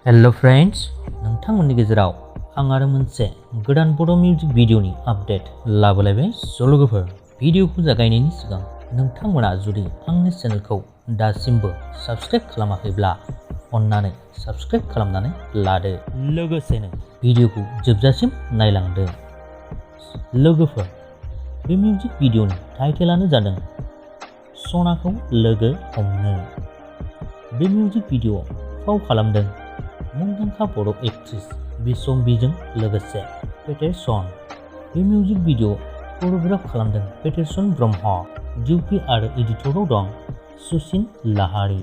Hello friends, नोंथांमोननि गेजेराव आं आरो मोनसे गोदान बर' मिउजिक भिडिअनि आपडेट लाबोलायबाय। लोगोफोर, भिडिअखौ जागायनायनि सिगां नोंथांमोना जुदि आंनि चेनेलखौ दासिमबो साबस्क्राइब खालामाखैब्ला अन्नानै साबस्क्राइब खालामनानै लादो, लोगोसेनो भिडिअखौ जोबजासिम नायलांदो। लोगोफोर, बे मिउजिक भिडिअनि टाइटेलानो जादों सनाखौ लोगो हमनो। बे मिउजिक भिडिअआव फाव खालामदों मुंदांखा बर' एक्ट्रेस बिसम्बिजों लोगोसे पेटेरसन। बे मिउजिक भिडिअ करिय'ग्राफ खालामदों पेटेरसन ब्रह्म। डिउपि आरो एडिटराव दं सुसिन लाहारी।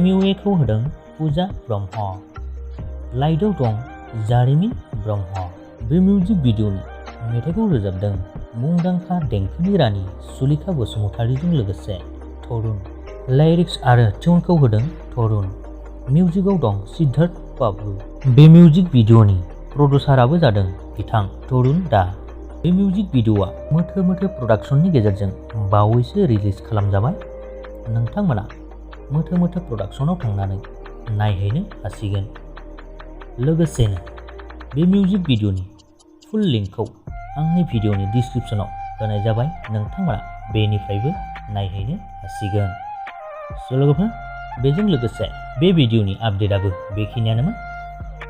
MUA खौ होदों पुजा ब्रह्म। लाइटआव दं जारिमिन ब्रह्म। बे मिउजिक भिडिअनि मेथाइखौ रोजाबदों मुंदांखा देंखोनि रानि सुलेखा बसुमतारीजों लोगोसे तरुन। लिरिक्स आरो टिउनखौ होदों तरुन। मिउजिकआव दं सिद्धार्थ बाबू। बे मिउजिक भिडिअनि प्रडिउसाराबो जादों बिथां तरुन दा। बे मिउजिक भिडिअआ मोथो मोथो प्रडाक्शननि गेजेरजों बावैसो रिलिज खालामजाबाय। नोंथांमोना मोथो मोथो प्रडाक्शनाव थांनानै नायहैनो हासिगोन। लोगोसेनो बे मिउजिक भिडिअनि फुल लिंकखौ आंनि भिडिअनि डिसक्रिप्शनाव होनाय जाबाय। नोंथांमोना बेनिफ्रायबो नायहैनो हासिगोन। लोगोफोर, बेजों लोगोसे बे भिडिअनि आपडेटआबो बेखिनियानोमोन।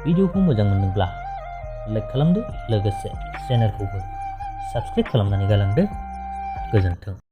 भिडिअखौ मोजां मोनदोंब्ला लाइक खालामदो, लोगोसे चेनेलखौबो साबस्क्राइब खालामनानै गालांदो। गोजोन्थों।